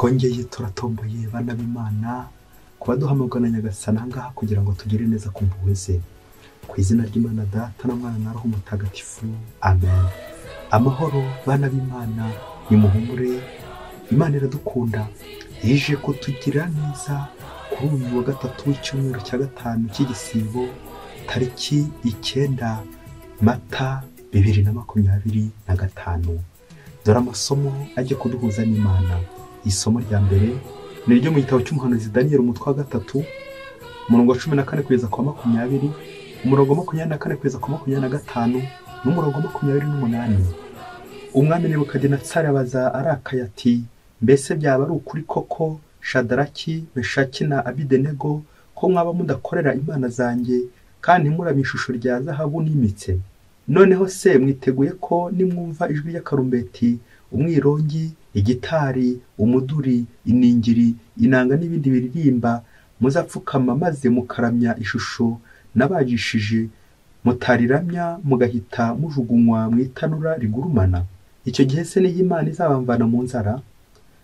Twongeye turatomboye bana b'Imana kuba duhamagana Nyagasani aha ngaha kugira ngo tugire neza ku mpuhwe ze. Ku izina ry'Imana Data na Mwana na Roho Mutagatifu, amen. Amahoro bana b'Imana, nimuhumure, Imana iradukunda, ije kutugira neza kuri uyu wa gatatu w'icyumweru cya gatanu cy'igisibo, tariki 9 Mata 2025. Dore amasomo ajya kuduhuza n'Imana. Isomo rya mbere ni iryo mu gitabo cy'umuhanuzi Daniel, umutwe wa 3, umurongo wa 14 kugeza ku wa 20, umurongo wa 24 kugeza ku wa 25 n'umurongo wa 28. Umwami Nebukadinetsari abaza arakaye ati: mbese byaba ari ukuri koko Shadaraki, Meshaki na Abidenego ko mwaba mudakorera imana zanjye kandi ntimuramye ishusho rya zahabu nimitse? Noneho se mwiteguye ko nimwumva ijwi ry'akarumbeti, umwirongi, igitari, umuduri, iningiri, inanga n'ibindi biririmba, muzapfukama maze mukaramya ishusho nabajishije, mutariramya mugahita mujugunywa mu itanura rigurumana? Icyo gihe se niyo Imana izabamvana mu nzara?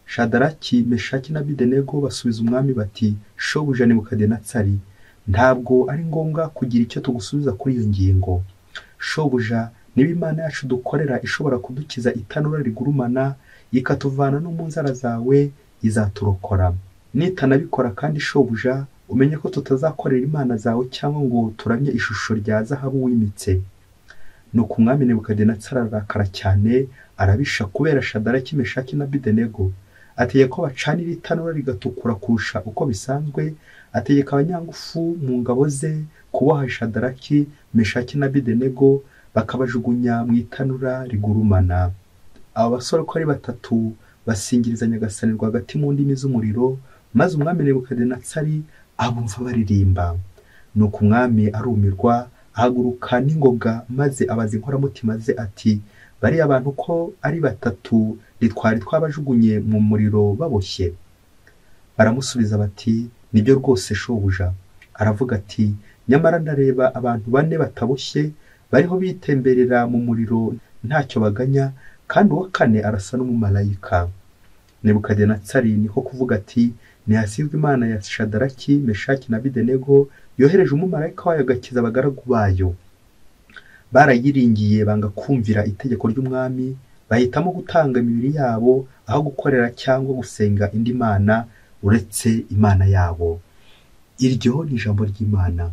Shadaraki, Meshaki na Abidenego basubiza umwami bati: shobuja Nebukadinetsari, ntabwo ari ngombwa kugira icyo tugusubiza kuri iyo ngingo. Shobuja, niba Imana yacu dukorera ishobora kudukiza itanura rigurumana, ikatuvana no mu nzara zawe, izaturokora. Nitanabikora kandi shobuja, umenye ko tutazakorera imana zawe cyangwa ngo turamye ishusho rya zahabu wimitse. Nuko umwami Nebukadinetsari ararakara cyane, arabisha kubera Shadaraki, Meshaki na Abidenego. Ategeka ko bacanira itanura rigatukura kurusha uko bisanzwe, ategeka abanyangufu mu ngabo ze kuboha Shadaraki, Meshaki na Abidenego, bakabajugunya mu itanura rigurumana. Abo basore uko ari batatu basingiriza Nyagasani rwagati mu ndimi z'umuriro, maze umwami Nebukadinetsari abumva baririmba. Nuko umwami arumirwa, ahaguruka n'ingoga, maze abaza inkoramutima ze ati: bariya bantu ko ari batatu ntitwari twabajugunye mu muriro baboshye? Baramusubiza bati: nibyo rwose shobuja. Aravuga ati: nyamara ndareba abantu bane bataboshye bariho bitemberera mu muriro ntacyo baganya, kandi uwa kane arasa n'umumalayika. Nebukadinetsari niko kuvuga ati: nihasizwe Imana ya Shadaraki, Meshaki na Abidenego, yohereje umumalayika wayo agakiza abagaragu bayo. Barayiringiye banga kumvira itegeko ry'umwami, bahitamo gutanga imibiri yabo aho gukorera cyangwa gusenga indi mana uretse Imana yabo. Iryo ni ijambo ry'Imana.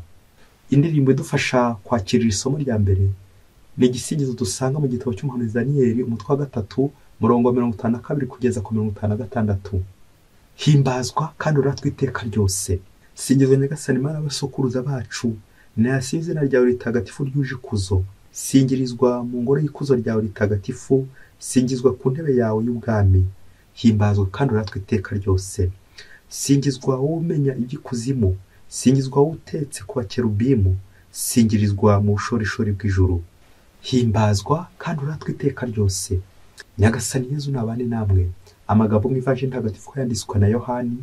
Indirimbo idufasha kwakira isomo rya mbere ni igisingizo dusanga mu gitabo cy'umuhanuzi Daniel, umutwe wa 3, umurongo wa 52 kugeza ku 56. Himbazwa kandi uratwa iteka ryose. Singizwa Nyagasani Imana y'abasokuruza bacu, nihasizwe izina ryawe ritagatifu ryuje ikuzo. Singirizwa mu ngoro y'ikuzo ryawe ritagatifu, singizwa ku ntebe yawe y'ubwami. Himbazwa kandi uratwa iteka ryose. Singizwa wowe umenya iby'ikuzimu, singizwa wowe utetse ku bakerubimu, singirizwa mu bushorishori bw'ijuru. Himbazwa kandi uratwa iteka ryose. Nyagasani Yezu nabane namwe. Amagambo mu Ivanjiri ntagatifu yanditswe na Yohani,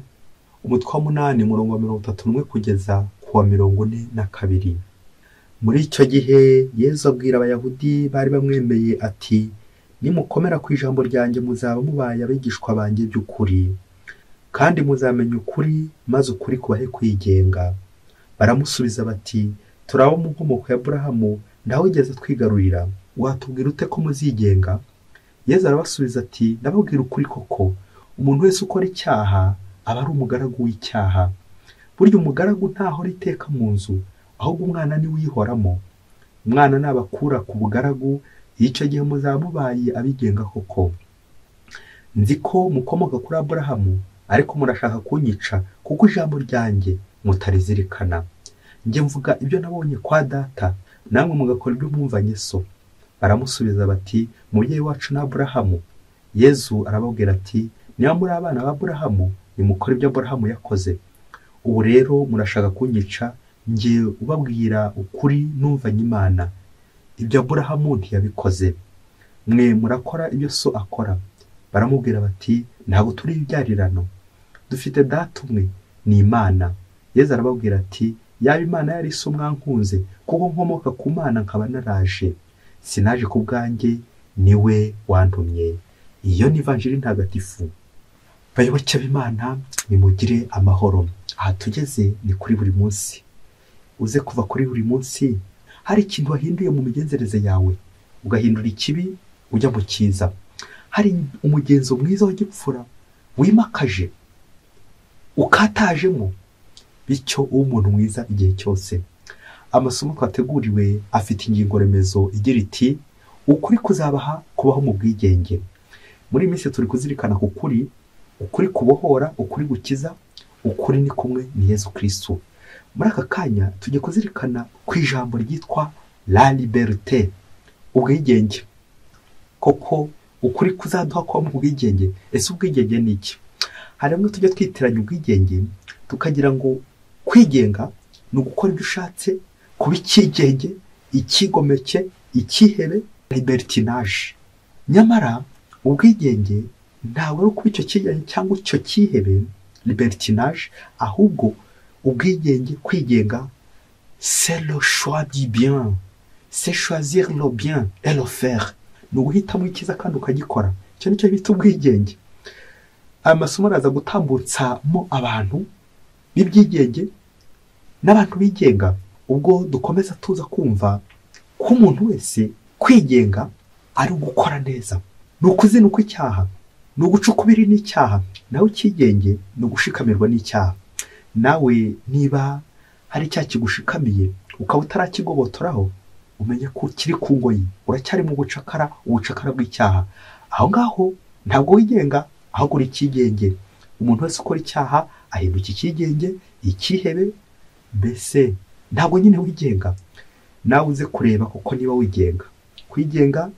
umutwe wa 8, umurongo wa 31 kugeza ku wa 42. Muri icyo gihe Yezu abwira Abayahudi bari bamwemeye ati: nimukomera ku ijambo ryanjye muzaba mubaye abigishwa banjye by'ukuri, kandi muzamenya ukuri, maze ukuri kubahe kwigenga. Baramusubiza bati: turabo mu nkomoko ya Aburahamu, ntawigeze twigarurira, watubwira ute ko muzigenga? Yezu arabasubiza ati: ndababwira ukuri koko, umuntu wese ukora icyaha aba ari umugaragu w'icyaha. Burya umugaragu ntahora iteka mu nzu, ahubwo umwana niwe uyihoramo. Umwana nabakura ku bugaragu, icyo gihe muzaba mubaye abigenga koko. Nzi ko mukomoka kuri Aburahamu, ariko murashaka kunyica kuko ijambo ryanjye mutarizirikana. Njye mvuga ibyo nabonye kwa data, namwe mugakora ibyo mwumvanye so. Baramusubiza bati: mubyeyi wacu ni Aburahamu. Yezu arababwira ati: niba muri abana ba Aburahamu, nimukore ibyo Aburahamu yakoze. Ubu rero murashaka kunyica, njye ubabwira ukuri numvanye Imana. Ibyo Aburahamu ntiyabikoze. Mwe murakora ibyo so akora. Baramubwira bati: ntabwo turi ibyarirano, dufite data umwe, ni Imana. Yezu arababwira ati: yaba Imana yari so mwankunze, kuko nkomoka ku Mana nkaba naraje. Sinaje ku bwanjye, niwe wantumye. Iyo ni Ivanjiri ntagatifu. Bayoboke b'Imana, nimugire amahoro. Aha tugeze ni kuri buri munsi. Uze kuva kuri buri munsi hari ikintu wahinduye mu migenzereze yawe, ugahindura ikibi ujya mu cyiza. Hari umugenzo mwiza wa gipfura wimakaje, ukatajemo, bityo uba umuntu mwiza igihe cyose. Amasomo twateguriwe afite ingingo remezo igira iti: ukuri kuzabaha kubaho mu bwigenge. Muri iyi minsi turi kuzirikana ku kuri, ukuri kubohora, ukuri gukiza, ukuri ni kumwe ni Yezu Kristu. Muri aka kanya tujye kuzirikana ku ijambo ryitwa la liberté, ubwigenge. Koko ukuri kuzaduha kuba mu bwigenge. Ese ubwigenge ni iki? Hari bamwe tujya twitiranya ubwigenge tukagira ngo kwigenga ni ugukora ibyo ushatse, kuba icyigenge, ikigomeke, ikihebe, libertinage. Nyamara ubwigenge ntabwo ari ukuba icyo cyigenge cyangwa icyo cyihebe, libertinage, ahubwo ubwigenge, kwigenga, c'est le choix du bien, c'est choisir le bien et le faire. Ni uguhitamo icyiza kandi ukagikora. Icyo nicyo bita ubwigenge. Aya masomo araza gutambutsamo abantu b'ibyigenge n'abantu bigenga, ubwo dukomeza tuza kumva ko umuntu wese kwigenga ari ugukora neza, ni ukuzinukwa icyaha, ni uguca ukubiri n'icyaha. Nawe icyigenge ni ugushikamirwa n'icyaha. Nawe niba hari icyaha kigushikamiye ukaba utarakigobotoraho, umenye ko kiri ku ngoyi, uracyari mu bucakara, ubucakara bw'icyaha. Aho ngaho ntabwo wigenga, ahubwo uri icyigenge. Umuntu wese ukora icyaha ahinduka icyigenge, ikihebe, mbese ntabwo nyine wigenga. Nawe uze kureba kuko niba wigenga. Kwigenga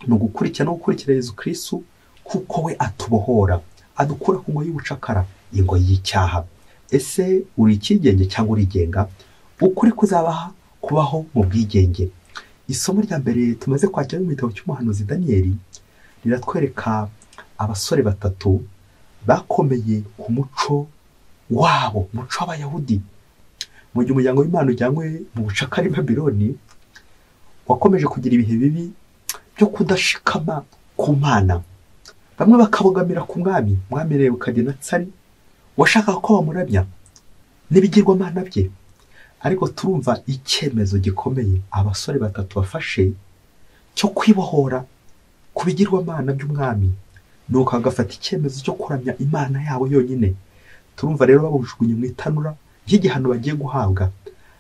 ni ugukurikira no gukurikira Yezu Kristu, kuko we atubohora, adukura ku ngoyi y'ubucakara, ingoyi y'icyaha. Ese uri icyigenge cyangwa urigenga? Ukuri kuzabaha kubaho mu bwigenge. Isomo rya mbere tumaze kwakira mu gitabo cy'umuhanuzi Daniyeli riratwereka abasore batatu bakomeye ku muco wabo, umuco w'Abayahudi. Mu gihe umuryango w'Imana ujyanywe mu bucakara i Babiloni, wakomeje kugira ibihe bibi byo kudashikama ku Mana. Bamwe bakabogamira ku mwami, mwami Nebukadinetsari washakaga ko bamuramya n'ibigirwamana bye. Ariko turumva icyemezo gikomeye abasore batatu bafashe cyo kwibohora ku bigirwamana by'umwami, nuko agafata icyemezo cyo kuramya Imana yabo yonyine. Turumva rero babujugunye mu itanura nk'igihano bagiye guhabwa,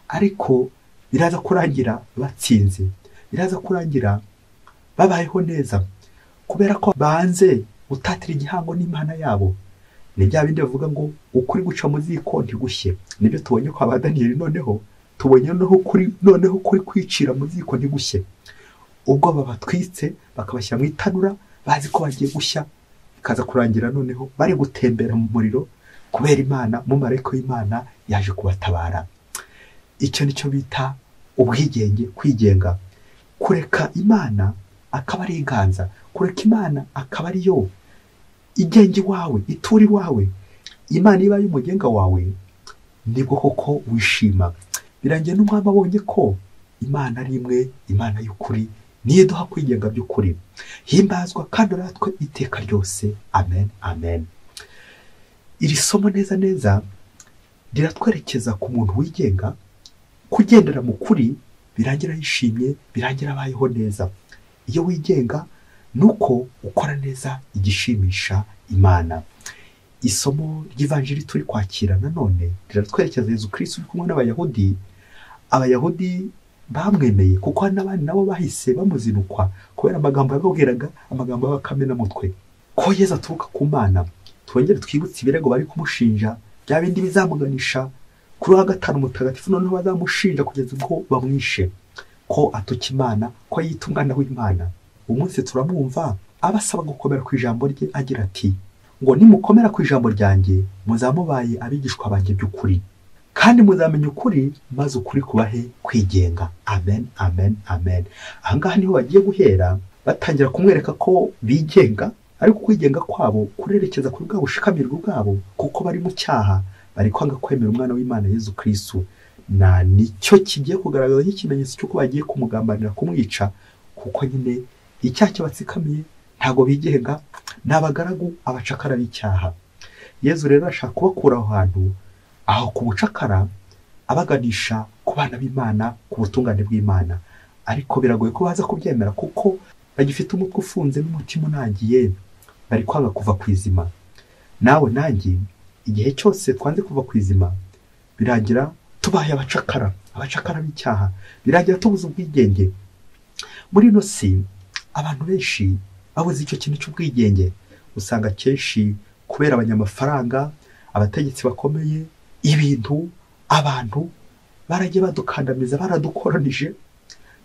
ariko biraza kurangira batsinze, biraza kurangira babayeho neza, kubera ko banze gutatira igihango n'Imana yabo. Ni bya bindi bavuga ngo ukuri guca mu ziko ntigushye. Nibyo tubonye kwa ba Daniyeli. Noneho tubonye noneho kuri kwicira mu ziko ntigushye. Ubwo babatwitse bakabashyira mu itanura bazi ko bagiye gushya, bikaza kurangira noneho bari gutembera mu muriro kubera Imana, mumarayika w'Imana yaje kubatabara. Icyo nicyo bita ubwigenge, kwigenga. Kureka Imana akaba ari iganza, kureka Imana akaba ari yo igenge iwawe, itura iwawe. Imana iba y'umugenga wawe, nibwo koko wishima. Birangiye n'umwami abonye ko Imana ari imwe, Imana y'ukuri, niyo iduha kwigenga by'ukuri. Himbazwa kandi uratwe iteka ryose. Amen, amen. Iri somo neza neza riratwerekeza ku muntu wigenga, kugendera mu kuri birangira yishimye, birangira abayeho neza. Iyo wigenga nuko ukora neza igishimisha Imana. Isomo ry'ivanjiri turi kwakira nanone riratwerekeza Yezu Kristu uri kumwe n'Abayahudi. Abayahudi bamwemeye kuko n'abandi nabo bahise bamuzinukwa kubera amagambo yababwiraga, amagambo y'abakamenamutwe, ko Yezu aturuka ku Mana. Twongere twibutse ibirego bari kumushinja, bya bindi bizamuganisha kuri wa gatanu mutagatifu, noneho bazamushinja kugeza ubwo bamwishe, ko atuka Imana, ko yita umwana w'Imana. Umunsi turamwumva abasaba gukomera ku ijambo rye agira ati: ngo nimukomera ku ijambo ryanjye muzamubaye abigishwa banjye by'ukuri, kandi muzamenya ukuri, maze ukuri kubahe kwigenga. Amen, amen, amen. Aha ngaha niho bagiye guhera batangira kumwereka ko bigenga, ariko kwigenga kwabo kurerekeza kuri bwa bushikamirwe bwabo, kuko bari mu cyaha, bari kwanga kwemera umwana w'Imana Yezu Kristu. Na nicyo kigiye kugaragaza nk'ikimenyetso cy'uko bagiye kumugambanira, kumwica, kuko nyine icyaha cyabatsikamiye, ntabwo bigenga, Ni abagaragu, abacakara b'icyaha. Yezu rero ashaka kubakura aho hantu, aho ku bucakara, abaganisha ku bana b'Imana, ku butungane bw'Imana. Ariko biragoye ko baza kubyemera kuko bagifite umutwe ufunze n'umutima unangiye, bari kwanga kuva ku izima. Nawe nanjye igihe cyose twanze kuva ku izima, birangira tubaye abacakara, abacakara b'icyaha, birangira tubuze ubwigenge. Muri ino si abantu benshi babuze icyo kintu cy'ubwigenge. Usanga kenshi kubera abanyamafaranga, abategetsi bakomeye, ibintu, abantu baragiye badukandamiza, baradukoronije,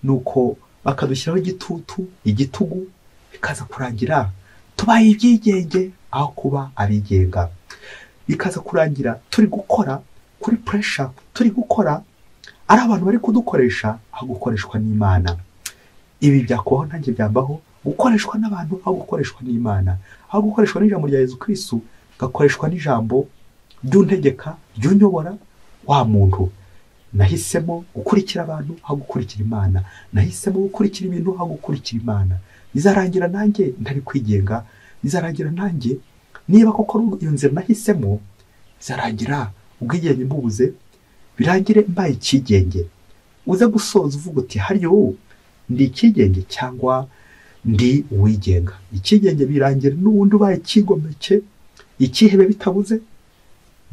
nuko bakadushyiraho igitutu, igitugu, bikaza kurangira tubaye ibyigenge aho kuba abigenga. Bikaza kurangira turi gukora kuri pressure, turi gukora ari abantu bari kudukoresha aho gukoreshwa n'Imana. Ibi byakubaho nanjye byambaho, gukoreshwa n'abantu aho gukoreshwa n'Imana, aho gukoreshwa n'ijambo rya Yezu Kristu, gakoreshwa n'ijambo ry'untegeka, ry'unyobora wa muntu. Nahisemo gukurikira abantu aho gukurikira Imana, nahisemo gukurikira ibintu aho gukurikira Imana. Bizarangira nanjye ntari kwigenga, bizarangira nanjye niba koko iyo nzira nahisemo, bizarangira ubwigenge mbubuze, birangire mbaye ikigenge. Uze gusoza uvuga uti hariyo wowe ndi ikigenge cyangwa ndi uwigenga. Ikigenge birangira n'ubundi ubaye ikigomeke, ikihebe bitabuze.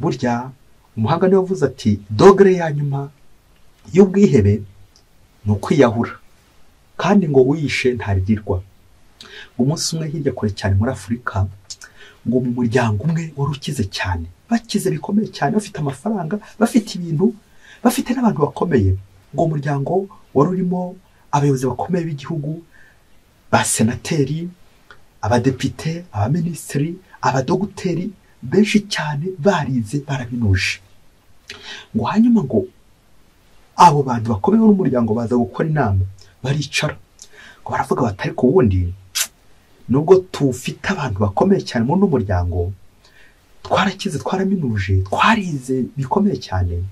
Burya umuhanga niwe wavuze ati dogere ya nyuma y'ubwihebe ni ukwiyahura, kandi ngo wiyishe ntarirwa. Umunsi umwe hirya kure cyane muri Afurika, ngo mu muryango umwe wari ukize cyane, bakize bikomeye cyane, bafite amafaranga, bafite ibintu, bafite n'abantu bakomeye. Ngo umuryango wari urimo abayobozi bakomeye b'igihugu, ba senateri, abadepite, abaminisitiri, abadogiteri benshi cyane, barize, barabinuje. Ngo hanyuma ngo abo bantu bakomeye n'umuryango baza gukora inama, baricara ngo baravuga bati ariko ubundi nubwo tufite abantu bakomeye cyane muri n'umuryango, twarakize, twaraminuje, twarize bikomeye cyane,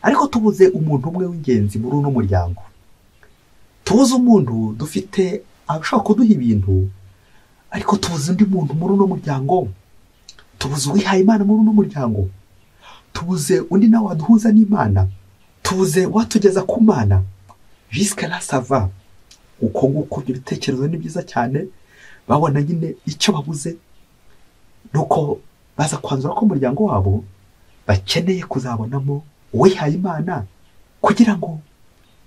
ariko tubuze umuntu umwe w'ingenzi muri uno muryango. Tubuze umuntu dufite abashaka kuduha ibintu, ariko tubuze undi muntu muri uno muryango, tubuze uwihaye Imana muri uno muryango, tubuze undi nawe waduhuza n'Imana, tubuze watugeza ku Mana. Jusque là ça va. Uko nguko ibyo bitekerezo ni byiza cyane, babona nyine icyo babuze, nuko baza kwanzura ko umuryango wabo bakeneye kuzabonamo uwihaye Imana kugira ngo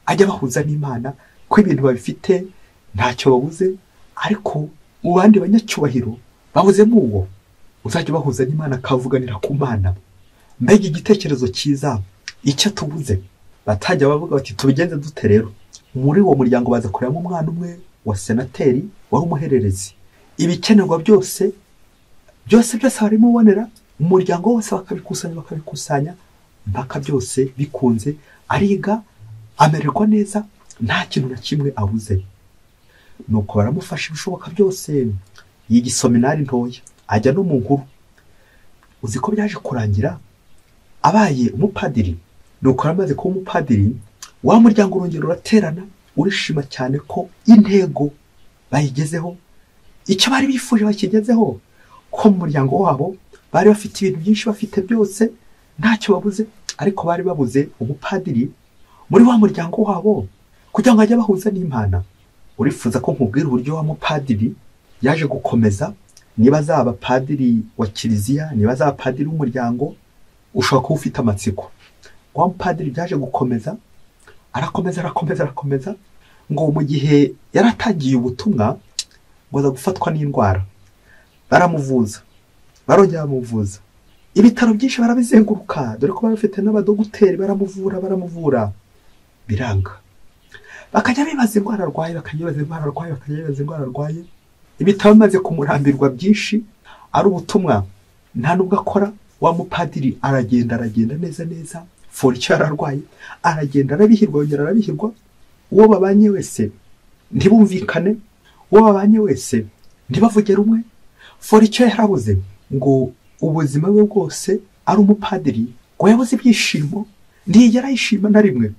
ajye bahuza n'Imana, ko ibintu babifite ntacyo babuze, ariko mu bandi banyacyubahiro babuzemo uwo uzajya bahuza n'Imana akavuganira ku Mana. Mbega igitekerezo cyiza, icyo tubuze. Batajya bavuga bati tubigenze dute rero. Muri uwo muryango baza kurebamo umwana umwe wa senateri wari umuhererezi. Ibikenerwa byose byose byose barimo ubonera umuryango wose, bakabikusanya mpaka byose bikunze, ariga amererwa neza, nta kintu na kimwe abuze. Nuko baramufasha ibishoboka byose, yiga iseminari ntoya, ajya no mu nkuru. Uzi ko byaje kurangira abaye umupadiri. Nuko amaze kuba umupadiri, wa muryango urongera uraterana, urishima cyane ko intego bayigezeho, icyo bari bifuje bakigezeho, ko mu muryango wabo bari bafite ibintu byinshi, bafite byose, ntacyo babuze, ariko bari babuze umupadiri muri wa muryango wabo kugira ngo ajye bahuza n'Imana. Urifuza ko nkubwira uburyo wa mupadiri yaje gukomeza? Niba azaba padiri wa kiliziya, niba azaba padiri w'umuryango, ushobora kuba ufite amatsiko. Wa mupadiri byaje gukomeza, arakomeza arakomeza arakomeza, ngo mu gihe yaratangiye ubutumwa ngo aza gufatwa n'indwara, baramuvuza, barongera bamuvuza, ibitaro byinshi barabizenguruka, dore ko bari bafite n'abadogiteri, baramuvura, biranga. Bakajya bibaza indwara arwaye, bakajya bibaza indwara arwaye, bakajya bibaza indwara arwaye. Ibitaro bimaze kumurambirwa byinshi, ari ubutumwa nta nubwo akora. Wa mupadiri aragenda aragenda neza neza, for icyo yararwaye, aragenda arabihirwa, yongera arabihirwa. Uwo babanye wese ntibumvikane, uwo babanye wese ntibavuge rumwe, for icyo yarabuze. Ngo ubuzima bwe bwose ari umupadiri, ngo yabuze ibyishimo, ntiyigera yishima na rimwe.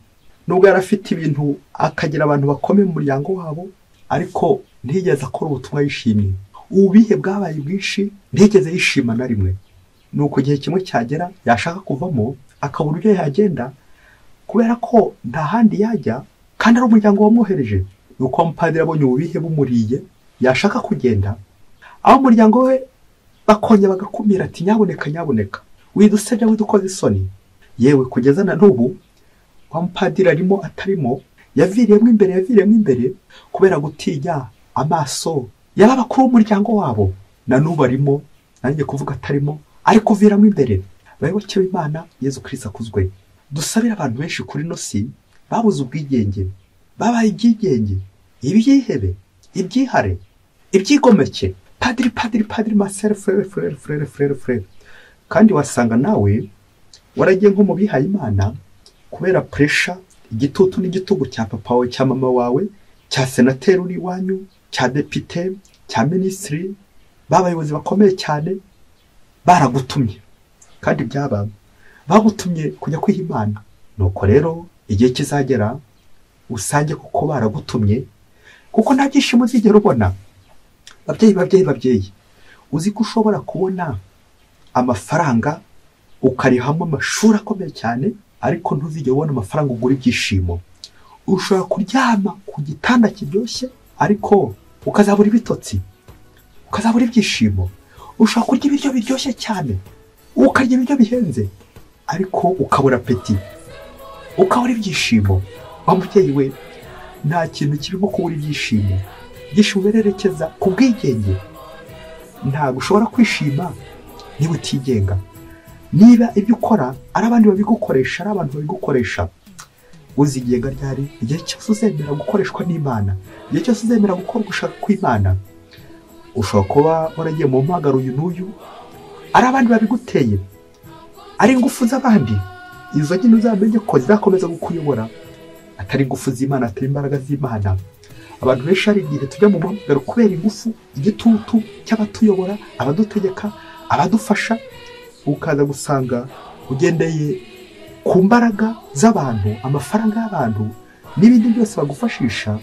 Nubwo yari afite ibintu, akagira abantu bakomeye mu muryango wabo, ariko ntiyigeze akora ubutumwa yishimye. Ububihe bwabaye bwinshi, ntiyigeze yishima na rimwe. Nuko igihe kimwe cyagera yashaka kuvamo akabura uburyo yagenda, kubera ko nta handi yajya kandi ari umuryango wamwohereje. Nuko umupadiri abonye ububihe bumuriye yashaka kugenda, aho umuryango we bakongera bagakumira ati nyaboneka nyaboneka, widusebya widukoze isoni. Yewe kugeza na n'ubu wa mupadiri arimo atarimo, yaviriyemo imbere kubera gutinya amaso yaba abakuru b'umuryango wabo. Na n'ubu arimo, nanjye kuvuga atarimo, ari kuviramo imbere. Bayoboke b'Imana, Yezu Kristo akuzwe. Dusabire abantu benshi kuri ino si babuze ubwigenge, babaye ibyigenge, ibyihebe, ibyihare, ibyigomeke. Padiri, padiri, padiri, masere, frere, frere, frere, frere, frere. Kandi wasanga nawe waragiye nko mu bihaye Imana kubera pressure, igitutu n'igitugu cya papa wawe, cya mama wawe, cya senateri uri iwanyu, cya depite, cya minisitiri, babayobozi bakomeye cyane baragutumye. Kandi byaba bagutumye kujya kwiha Imana. Nuko rero igihe kizagera usange kuko baragutumye, kuko nta byishimo uzigera ubona. Babyeyi, babyeyi, babyeyi, uzi ko ushobora kubona amafaranga ukarihamo amashuri akomeye cyane, ariko ntuzigere ubona amafaranga ugura ibyishimo. Ushobora kuryama ku gitanda kiryoshye, ariko ukazabura ibitotsi, ukazabura ibyishimo. Ushobora kurya ibiryo biryoshye cyane, ukarya ibiryo bihenze, ariko ukabura apeti, ukabura ibyishimo. Wa mubyeyi we, nta kintu kirimo kubura ibyishimo. Ibyishimo birerekeza ku bwigenge. Ntabwo ushobora kwishima niba utigenga. Niba ibyo ukora ari abandi babigukoresha, ari abantu babigukoresha, uzigenga ryari? Igihe cyose uzemera gukoreshwa n'Imana, igihe cyose uzemera gukora ugushaka kw'Imana. Ushobora kuba waragiye mu mpagaro uyu n'uyu, ari abandi babiguteye, ari ingufu z'abandi. Izo nyine uzamenye ko zizakomeza kukuyobora, atari ingufu z'Imana, atari imbaraga z'Imana. Abantu benshi hari igihe tujya mu mpamagaro kubera ingufu, igitutu cy'abatuyobora, abadutegeka, abadufasha, ukaza gusanga ugendeye ku mbaraga z'abantu, amafaranga y'abantu n'ibindi byose bagufashisha,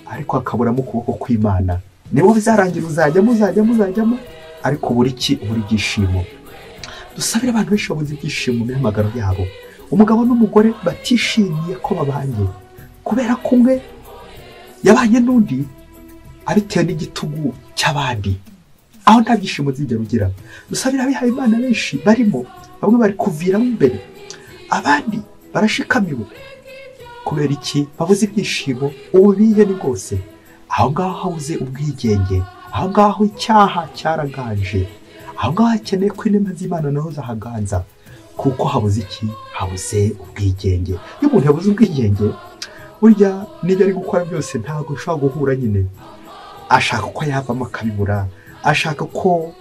ariko hakaburamo ukuboko kw'Imana. Nibo bizarangira uzajyamo, uzajyamo, uzajyamo, ariko ubura iki? Ubura ibyishimo. Dusabire abantu benshi babuze ibyishimo mu mihamagaro yabo. Umugabo n'umugore batishimiye ko babanye, kubera ko umwe yabanye n'undi abitewe n'igitugu cy'abandi, aho nta byishimo uzigera ugira. Dusabire abihaye Imana benshi barimo, bamwe bari kuviramo imbere, abandi barashikamiwe. Kubera iki? Babuze ibyishimo. Ububihe ni bwose. Aho ngaho habuze ubwigenge, aho ngaho icyaha cyaraganje, aho ngaho hakeneye ko inema z'Imana naho zahaganza, kuko habuze iki? Habuze ubwigenge. Iyo umuntu yabuze ubwigenge, burya n'ibyo ari gukora byose ntabwo ushobora guhura nyine. Ashaka ko yavamo akabibura, ashaka ko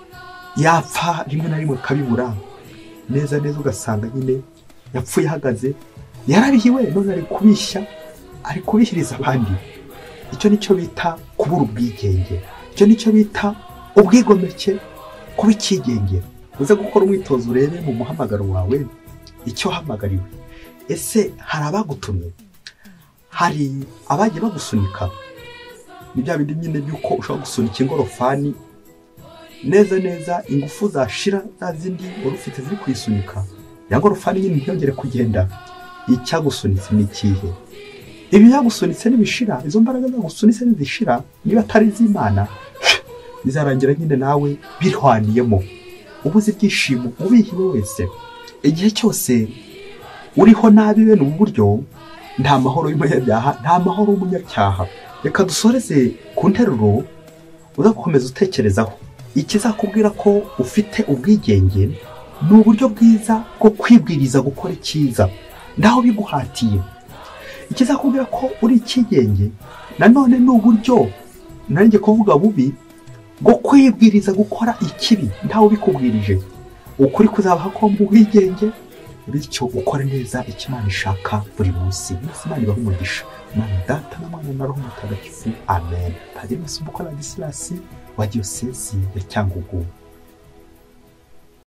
yapfa rimwe na rimwe akabibura. Neza neza ugasanga nyine yapfuye ahagaze, yarabihiwe, none ari kubishya, ari kubishyiriza abandi. Icyo nicyo bita kubura ubwigenge, icyo nicyo bita ubwigomeke, kuba icyigenge. Uze gukora umwitozo urebe mu muhamagaro wawe icyo wahamagariwe. Ese hari abagutumye? Hari abagiye bagusunika? Ni bya bindi nyine by'uko ushobora gusunika ingorofani neza neza, ingufu zashira za zindi wari ufite ziri kuyisunika, ya ngorofani nyine ntiyongere kugenda. Icyagusunitse ni ikihe? Ibi byagusunitse nibishira, izo mbaraga zagusunitse nizishira, niba atari iz'Imana, bizarangira nyine nawe birwaniyemo, ubuze ibyishimo, ubihiwe wese. Igihe cyose uriho nabi bene ubu buryo, nta mahoro y'umunyabyaha, nta mahoro y'umunyacyaha. Reka dusoreze ku nteruro uzakomeza utekerezaho. Ikizakubwira ko ufite ubwigenge ni uburyo bwiza bwo kwibwiriza gukora icyiza, naho biguhatiye. Ikizakubwira ko uri ikigenge nanone ni uburyo, nanjye kuvuga bubi, bwo kwibwiriza gukora ikibi ntawe ubikubwirije. Ukuri kuzabaha ko mu bwigenge, bityo ukore neza icyo Imana ishaka buri munsi. Imana ibahe umugisha. Imana Data na Mwana na Roho Mutagatifu. Amen. Padiri Masumbuko Ladislas wa Diyosezi ya Cyangugu.